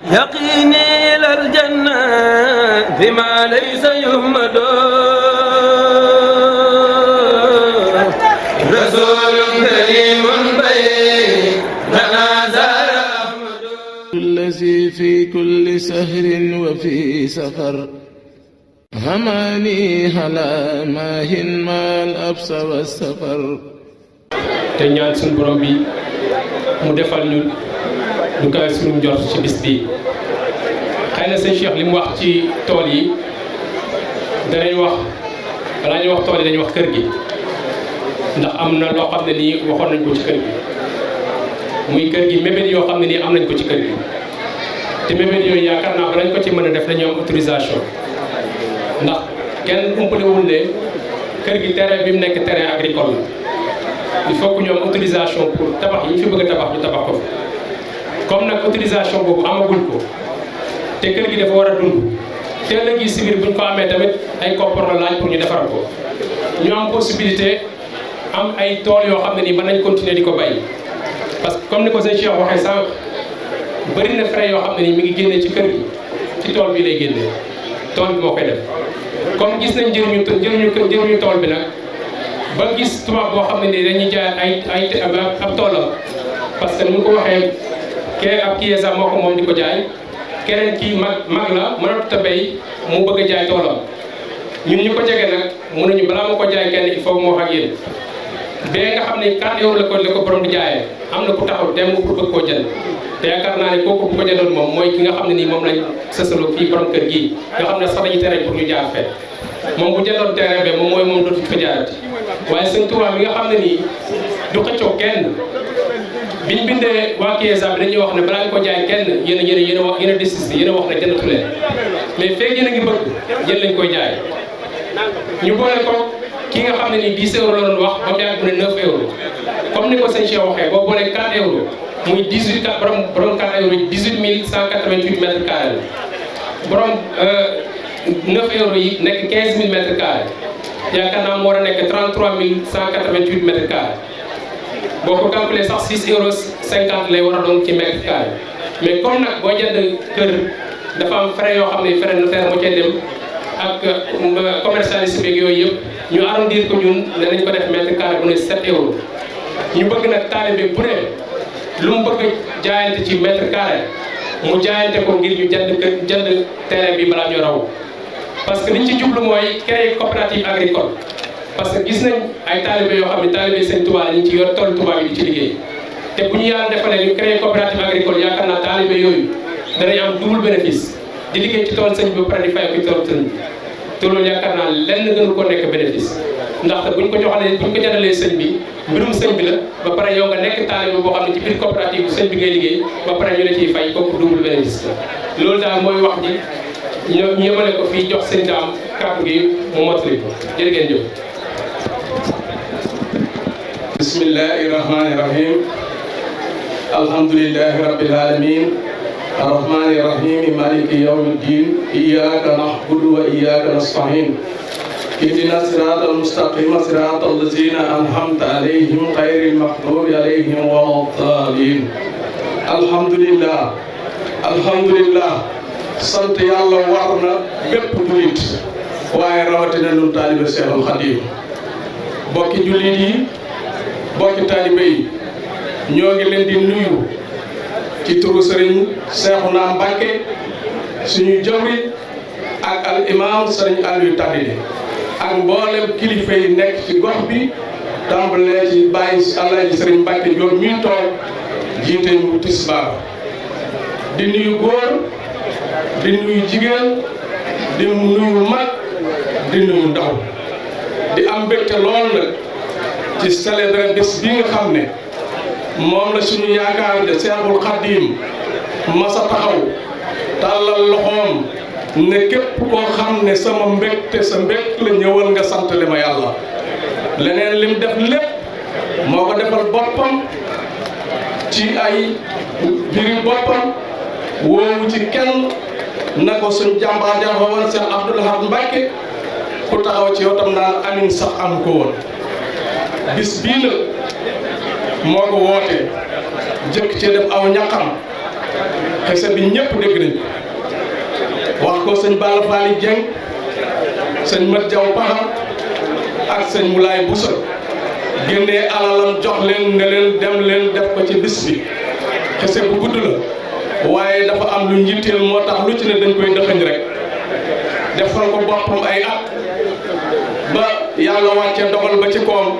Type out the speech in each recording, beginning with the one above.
يقيني إلى الجنة بما ليس يهمد رسول كريم بيننا زار أحمد الذي في كل سهر وفي سفر هماني هلا ماهن ما الأبس والسفر te ñaan suñu borom bi mu defal ñu du kawe suñu njort ci bis bi xëy na sëñ Cheikh li mu wax ci tool yi danañ wax balaa ñuy wax tool yi dañuy wax kër gi ndax am na loo xam ne nii waxoon nañ ko ci kër gi muy kër gi mébét yoo xam ne nii am nañ ko ci kër gi te mébét yooyu yaakaar naa ba lañ ko ci mën a def dañu am autorisation ndax kenn umpalewul ne kër gi terrain bi mu nekk terrain agricole la il faut que ñu am autorisation pour tabax yi ñu fi bëgg a tabax ñu tabax ko comme nag autorisation boobu amaguñ ko te kër gi dafa war a dund te ëllëg si biir buñ ko amee tamit ay koppar la laaj pour ñu defaral ko ñu am possibilité am ay tool yoo xam ne nii mën nañ continuer di ko bay parce que comme ni ko sëñ Cheikh waxee sànq bëri na frais yoo xam ne nii mi ngi génnee ci kër gi ci tool bi lay génnee tool bi moo koy def comme gis nañ njëriñu tool bi nag ba gis tubaab boo xam ne nii dañuy jaay ay ab toolam parce que ni mu ko waxee kee ab kiyesa moo ko moom di ko jaay keneen kii mag la mënatut a béy mu bëgg a jaay toolam ñun ñu ko jege nag mun nañu balaa ma ko jaay kenn il faut mu wax ak yéen bee nga xam ne 4 euros la ko borom di jaayee am na ku taxaw dem pour bëgg koo jënd te yaakaar naa ne kooku bu ko jëndoon moom mooy ki nga xam ne nii moom lañ sësaloo fii borom kër gii nga xam ne sax dañuy tere pour ñu jaar fee moom bu jëndoon terrain bi moom mooy moom dootu fi jaarati waaye sëñ Tuubaa mi nga xam ne nii du xëccoo kenn biñ bindee waa Kiesa bi dañuy wax ne balaa ñu ko jaay kenn yéen a desisté yéen a wax ne jëndatu leen mais feeg yéen a ngi bëgg yéen lañ koy jaay ñu boole ko ki nga xam ne nii 10 euros la doon wax ba mu yàgg bu ne 9 euros comme ni ko sëñ Cheikh waxee boo boolee 4 euros muy 18 borom 4 euros 18188 mètres carrés borom 9 euros yi nekk 15000 mètres carrés yaakaar naa mu war a nekk 33188 mètres carrés boo ko calculé sax 6 euros 50 lay war a doon ci mètre carré mais comme nag boo jënd kër dafa am frais yoo xam ne frais notaire moo cay dem ak commercialiste beeg yooyu yëpp ñu arrondir ko ñun danañ ko def mètre carré bu ne 7 euros ñu bëgg nag taalibe bu ne lu mu bëgg jaayante ci mètre carré mu jaayante ko ngir ñu jënd terrain bi balaa ñu raw parce que liñ ci jublu mooy créer coopérative agricole parce que gis nañ ay taalibe yoo xam ne taalibe sëñ Tuubaa ñu ci yor tool Tuubaa yi di ci liggéey te bu ñu yàlla defalee ñu créer coopérative agricole yaakaar naa taalibe yooyu danañ am double bénéfice di liggéey ci tool sëñ bi ba pare di fay ko ci tool sëñ bi te loolu yaakaar naa lenn gënu ko nekk bénéfice ndaxte buñ ko joxalee buñ ko jëndalee sëñ bi mbirum sëñ bi la ba pare yow nga nekk taalibe boo xam ne ci biir coopérative bu sëñ bi ngay liggéey ba pare ñu la ciy fay kooku double bénéfice la loolu daal mooy wax ji ñu yemale ko fii jox sëñ daam kàddu gi mu mottali ko jërë ngeen jëf. bismillahi rahmani rahim alhamdulillahi rabbil alamin arrahmani rahim maliki yawmiddin iyyaka na'budu wa iyyaka nasta'in ihdina siratal mustaqim siratal ladzina an'amta alayhim ghayril maghdubi alayhim waladdallin alhamdulillah sant yàlla war na bépp jullit waaye rawatina nun taalibe Seexul Xadiim bokki jullit yi bokki taalibe yi ñoo ngi leen di nuyu ci turu sëriñ Seexuna Mbàkke suñu jawri ak al imam sëriñ Aliou Tadine ak mboolem kilifa yi nekk ci gox bi tàmbalee ci bàyyi Alaaji sëriñ Mbàkke Jóob mi toog jiite ñu tisbaar di nuyu góor di nuyu jigéen di nuyu mag di nuyu ndaw di am mbégte lool nag ci célébrer bés bi nga xam ne moom la suñu yaakaar de Seexul Xadiim masa taxaw tàllal loxoom ne képp koo xam ne sama mbégte sa mbégte la ñëwal nga santale ma yàlla leneen lim def lépp moo ko defal boppam ci ay mbiri boppam woowu ci kenn na ko suñ jàmbaar ja woon Seex Abdul Ahad Mbàkke ku taxaw ci yow tam naan amin sax am ko woon bis bii nag moo ko woote jëkk ci def aw ñaqam xese bi ñëpp dégg nañ wax ko sëñ Balla Fally Dieng sëñ Mat Jaw Paxa ak sëñ Moulay Boussa génnee alalam jox leen ne leen dem leen def ko ci bis bi xese bu gudd la waaye dafa am lu njiiteel moo tax lu ci ne dañ koy dëxëñ rek defal ko boppam ay at ba yàlla wàcce dogal ba ci koom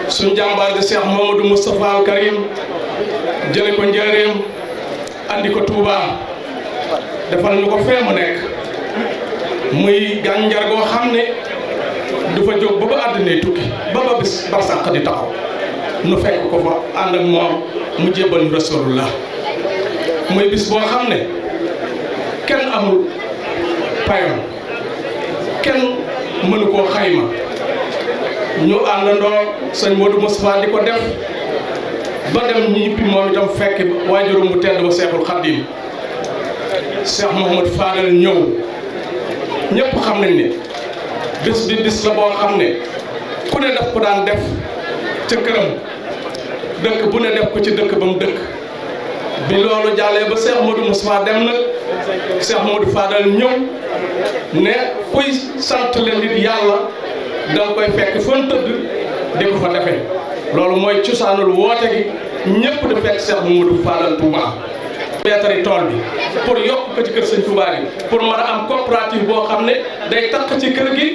suñ jàmbaar di Cheikh Mamadou Moustapha Al Karim jële ko njëreem andi ko Touba defal ñu ko fee mu nekk muy gànjar goo xam ne du fa jóg ba ba àddina tukki ba ba bis barsàq di taxaw nu fekk ko fa ànd ak moom mu jébbal ñu rasulullah muy bis boo xam ne kenn amul payam kenn mënu koo xayma ñu àndandoo sëñ Modou Moustapha di ko def ba dem ñibbi moom itam fekk waajurum bu tedd ba Seexul Xaddim Cheikh Mouhamadou Fadal ñëw ñëpp xam nañ ne bis bi bis la boo xam ne ku ne daf ko daan def ca këram dëkk bu ne def ko ci dëkk ba mu dëkk bi loolu jàllee ba Cheikh Modou Moustapha dem nag Cheikh Modou Fadal ñëw ne kuy sant leen nit yàlla danga koy fekk fan tëdd di ko fa defee loolu mooy cosaanul woote gi ñëpp di fekk Cheikh Modou Fadal Touba beetari tool bi pour yokk ko ci kër sëñ Touba gi pour mën a am coopérative boo xam ne day takk ci kër gi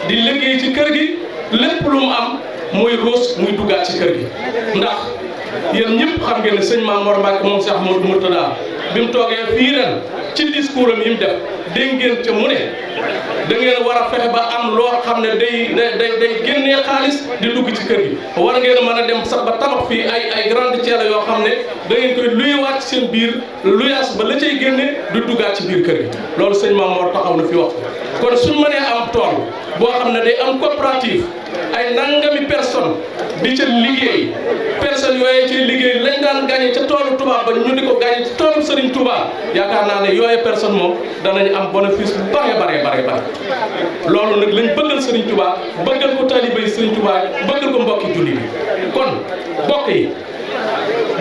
di liggéey ci kër gi lépp lu mu am muy ruus muy duggaat ci kër gi ndax yéen ñëpp xam ngeen ne sëñ Mamour Mbacke moom Cheikh Modou Mourtada bi mu toogee fii ren ci discours am yi mu def dégg ngeen te mu ne da ngeen war a fexe ba am loo xam ne day génnee xaalis di dugg ci kër gi war ngeen a mën a dem sax ba tabax fii ay grande tiele yoo xam ne da ngeen koy luyewaat seen biir luyaas ba la cay génne du duggaat ci biir kër gi loolu sëñ Mamour taxaw na fi wax kon suñ mënee am tool boo xam ne day am coopérative ay nangami personne di ca liggéey personnes yooyu ci liggéey lañ daan gagné ca toolu Touba ba ñu di ko gagné ci toolu Serigne Touba yaakaar naa ne yooyu personne moom danañ am bénéfice bu bare loolu nag lañ bëggal Serigne Touba bëggal ko talibé yi Serigne Touba bëggal ko mbokki julli bi kon mbokk yi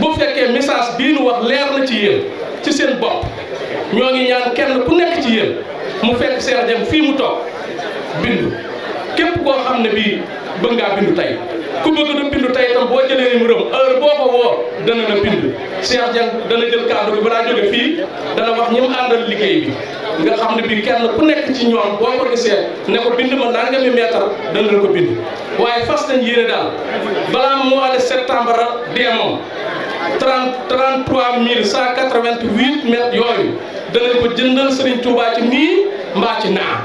bu fekkee message bii nu wax leer na ci yéen ci seen bopp ñoo ngi ñaan kenn ku nekk ci yéen mu fekk Cheikh Dieng fii mu toog bindu képp koo xam ne bii bëgg ngaa bindu tey ku bëgg na bindu tey itam boo jëlee numéro heure boo ko woo dana la bindu Cheikh Dieng dana jël kàddu bi balaa jóge fii dana wax ñi mu àndal liggéey bi nga xam ne bii kenn ku nekk ci ñoom boo ko gisee ne ko bind ma nangami meetar dana la ko bind waaye fas nañ yéene daal balaa mois de septembre dee moom 33 188 mètres yooyu danañ ko jëndal Serigne Touba ci nii mbaa ci naa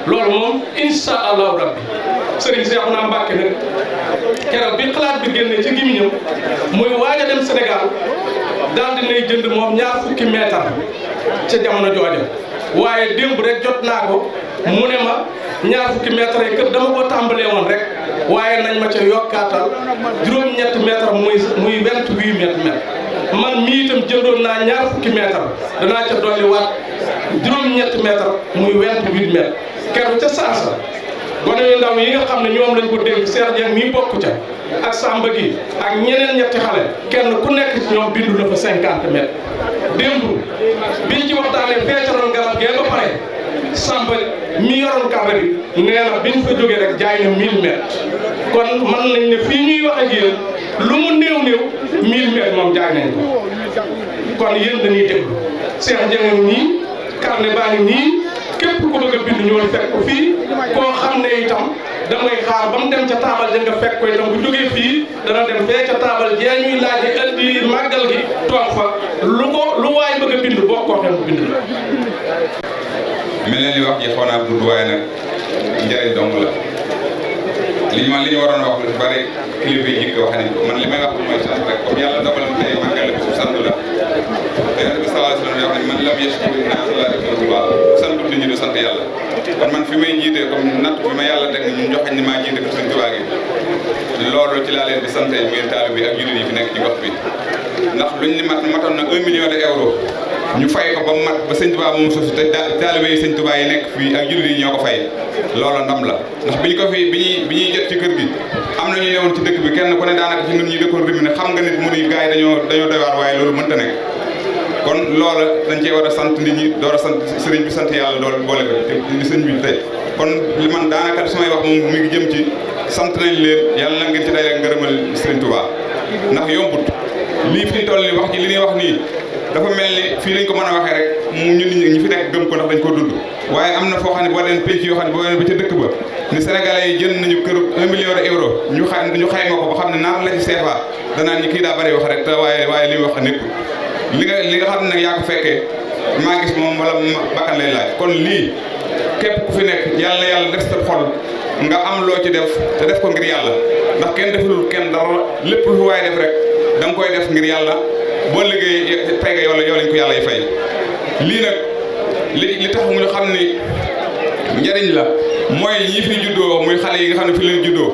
loolu moom insha allahu rabbi Serigne Cheikhouna Mbacké nag keroog bi xalaat bi génne ci gémmiñam muy waaj a dem Sénégal daal dinay jënd moom 20 mètres ca jamono jooja waaye démb rek jot naa ko mu ne ma 20 mètres yi kër dama ko tàmbalee woon rek waaye nañ ma ca yokkaatal juróom-ñetti mètres muy 28 mètres man mii itam jëndoon naa 20 mètres danaa ca dolli waat juróom-ñetti mètres muy 28 mètres keroog ca saasa gone yu ndaw yi nga xam ne ñoom lañ ko dénk Cheikh Dieng mii bokk ca ak Samba gi ak ñeneen ñetti xale kenn ku nekk ci ñoom bindu na fa 50 mètres démb biñ ci waxtaanee feecaroon garab gee ba pare Samba mi yoroon carré bi nee na biñ fa jógee rek jaay na 1000 mètres kon mën nañ ne fii ñuy wax ak yéen lu mu néew 1000 mètres moom jaay nañ ko kon yéen dañuy déglu Cheikh Dieng nii carnet baa ngi nii képp ku bëgg a bind ñëwal fekk ko fii koo xam ne itam damay xaar ba mu dem ca taabal ja nga fekk ko itam bu jógee fii dana dem fee ca taabal jee ñuy laaj andi màggal gi toog fa lu waay bëgg a bind boo ko waxee mu bind la. mel na li wax ji xaw naa gudd waaye nag njëriñ dong la li ñu waroon a wax lu bari kilifa yi jikko wax nañ ko man li may wax mooy sant rek comme yàlla dogal na tey màggal bi su sant la te Yonent bi sallallahu alayhi wa sallam wax ne man lam yashkur naas laa yakrimullah sant nit ñi du sant yàlla kon man fi may jiitee comme natt bi ma yàlla teg ñu joxañ ni maa jiite ko Sëñ Tuubaa gi loolu ci laa leen di sant ngeen taalibe bi ak jullit yi fi nekk ci gox bi ndax luñ ni matoon na 1 million d'euros ñu fay ko ba mu mat ba Sëñ Tuubaa moom suuf si te taalibe yi Sëñ Tuubaa yi nekk fii ak jullit yi ñoo ko fay loolu ndam la ndax biñ ko fi bi ñuy jot ci kër gi am na ñu newoon ci dëkk bi kenn ku ne daanaka ci ñun ñi dëkkoon Rimini xam nga nit mu ni gars yi dañoo doy waar waaye loolu mënta nekk kon loola dañ cee war a sant nit ñi door a sant sëriñ bi sant yàlla dool boole ko di sëriñ bi tey kon li man daanaka samay wax moom mi ngi jëm ci sant nañ leen yàlla na ngeen ci day rek ngërëmal sëriñ Touba ndax yombut lii fi ñu toll nii wax ji li ñuy wax nii dafa mel ni fii lañ ko mën a waxee rek mu ñun ñi fi nekk gëm ko ndax dañ koo dund waaye am na foo xam ne boo dem penc yoo xam ne boo dem ba ca dëkk ba ni Sénégalais yi jënd nañu kër 1 million d'euros ñu xayma ko ba xam ne naan la ci CFA danaan ñi kii daa bari wax rek te waaye li mu wax nekkul li nga xam ne nag yaa ko fekkee maa gis moom wala bakkan lay laaj kon lii képp ku fi nekk yàlla def sa xol nga am loo ci def te def ko ngir yàlla ndax kenn defalul kenn dara lépp lu waay def rek da nga koy def ngir yàlla boo liggéey tey nga yow lañ ko yàlla y fay lii nag li tax mu ñu xam ni njëriñ la mooy ñi fi juddoo muy xale yi nga xam ne fi leen juddoo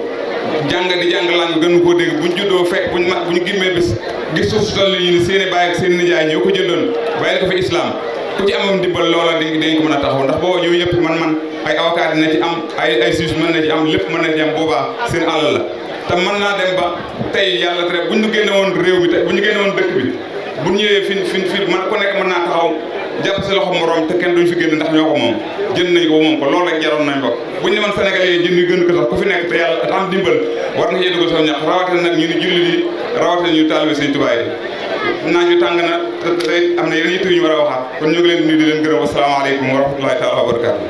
di jàng lang gënu koo dégg buñ juddoo fekk bu ñu gimmee bis gis suuf si toll nii ni seen i baay ak seen nijaay ñoo ko jëndoon bàyyi ko fi islam ku ci amam dimbal loola dañ ko mën a taxaw ndax booba ñooñu yëpp man ay avocat dina ci am ay juge mën na ci am lépp mën na ci am boobaa seen àll la te mën naa dem ba tey yàlla tere bu ñu génne woon réew mi tey bu ñu génne woon dëkk bi bu ñëwee fi man ku nekk mën naa taxaw jàpp si loxo morom te kenn duñ fi génn ndax ñoo ko moom jënd nañ ko moom ko loolu rek jaroon nañ ko bu ñu demoon Sénégalais yi jënd yu gën ko sax ku fi nekk te yàlla te am dimbal war nga cee dugal soo ñax rawatina nag ñu ni jullit yi rawatina ñu taalibe Sëñ Tuubaa yi naa ñu tàng na te am na yeneen yitte yu ñu war a waxaat kon ñu ngi leen di nuyu di leen gërëm wasalaamaaleykum wa rahmatulahi taala wa barakaatu